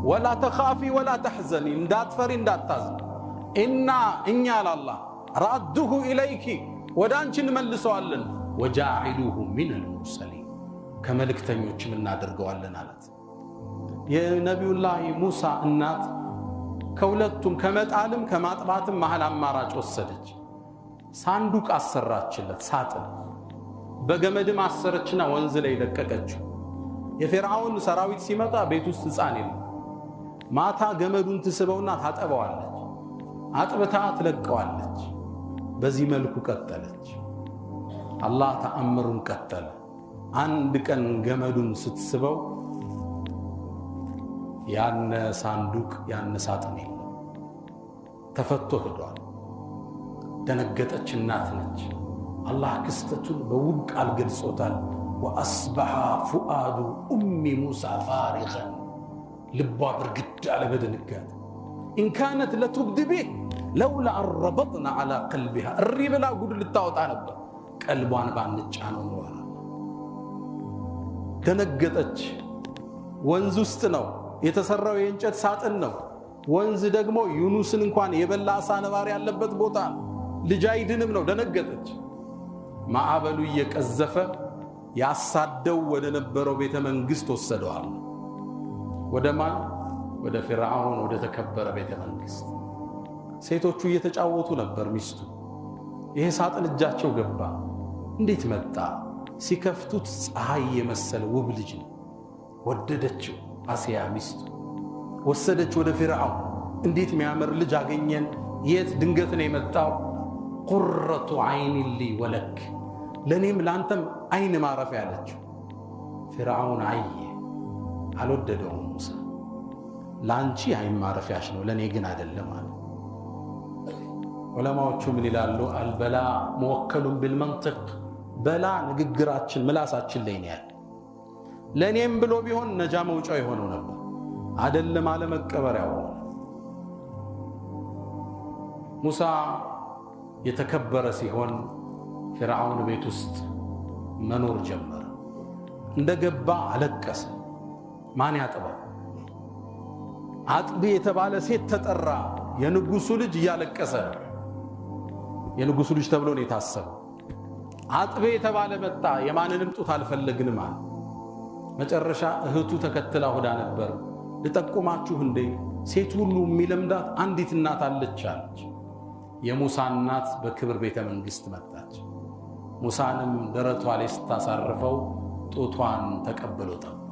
ولا تخافي ولا تحزني፣ እንዳትፈሪ እንዳታዝኒ፣ إنا እኛ አላህ رادوه إليك ወደ አንቺ እንመልሰዋለን፣ وجاعلوه من المرسلين ከመልእክተኞችም እናደርገዋለን አላት። የነቢዩላህ ሙሳ እናት ከሁለቱም ከመጣልም ከማጥባትም መሃል አማራጭ ወሰደች። ሳንዱቅ አሰራችለት፣ ሳጥን በገመድም አሰረችና ወንዝ ላይ ለቀቀችው። የፊርዓውን ሰራዊት ሲመጣ ቤት ውስጥ ሕፃን የለም። ማታ ገመዱን ትስበውና ታጠበዋለች፣ አጥብታ ትለቀዋለች። በዚህ መልኩ ቀጠለች። አላህ ተአምሩን ቀጠለ። አንድ ቀን ገመዱን ስትስበው ያነ ሳንዱቅ ያነ ሳጥን የለም፣ ተፈቶ ሄዷል። ደነገጠች። እናት ነች። አላህ ክስተቱን በውብ ቃል ገልጾታል። وأصبح فؤاد أم موسى فارغا፣ ልቧ ብርግድ አለ በድንጋጤ። إن كادت لتبدي به لولا أن ربطنا على قلبها፣ እሪ ብላ ጉድ ልታወጣ ነበር፣ ቀልቧን ባንጫነው ኖሮ። ደነገጠች። ወንዝ ውስጥ ነው የተሰራው፣ የእንጨት ሳጥን ነው። ወንዝ ደግሞ ዩኑስን እንኳን የበላ አሳ ነባሪ ያለበት ቦታ ነው። ልጅ አይድንም ነው። ደነገጠች። ማዕበሉ እየቀዘፈ ያሳደው ወደ ነበረው ቤተ መንግስት ወሰደዋል። ወደ ማን? ወደ ፊርዓውን፣ ወደ ተከበረ ቤተ መንግስት። ሴቶቹ እየተጫወቱ ነበር። ሚስቱ ይሄ ሳጥን እጃቸው ገባ። እንዴት መጣ? ሲከፍቱት ፀሐይ የመሰለ ውብ ልጅ ነው። ወደደችው። አሲያ ሚስቱ ወሰደች ወደ ፊርዓውን። እንዴት የሚያምር ልጅ አገኘን! የት ድንገት ነው የመጣው? قرة عين لي ولك፣ ለእኔም ለአንተም አይን ማረፊያ ያለችው። ፊርዓውን አየ፣ አልወደደውም። ሙሳ ለአንቺ አይን ማረፊያሽ ነው፣ ለእኔ ግን አይደለም አለ። ዑለማዎቹ ምን ይላሉ? البلاء موكل بالمنطق፣ በላ ንግግራችን ምላሳችን ላይ ነው ያለ። ለእኔም ብሎ ቢሆን ነጃ መውጫው የሆነው ነበር፣ አደለም አለመቀበሪያው ሆነ። ሙሳ የተከበረ ሲሆን ፊርዓውን ቤት ውስጥ መኖር ጀመረ። እንደገባ አለቀሰ። ማን ያጥባው? አጥቢ የተባለ ሴት ተጠራ። የንጉሱ ልጅ እያለቀሰ ነው። የንጉሱ ልጅ ተብሎ ነው የታሰበው። አጥቤ የተባለ መጣ። የማንንም ጡት አልፈለግንም አለ። መጨረሻ እህቱ ተከትላ ሆዳ ነበር። ልጠቁማችሁ እንዴ ሴት ሁሉ የሚለምዳት አንዲት እናት አለች አለች። የሙሳ እናት በክብር ቤተ መንግስት መጣች። ሙሳንም ደረቷ ላይ ስታሳርፈው ጡቷን ተቀብሎ ጠባ።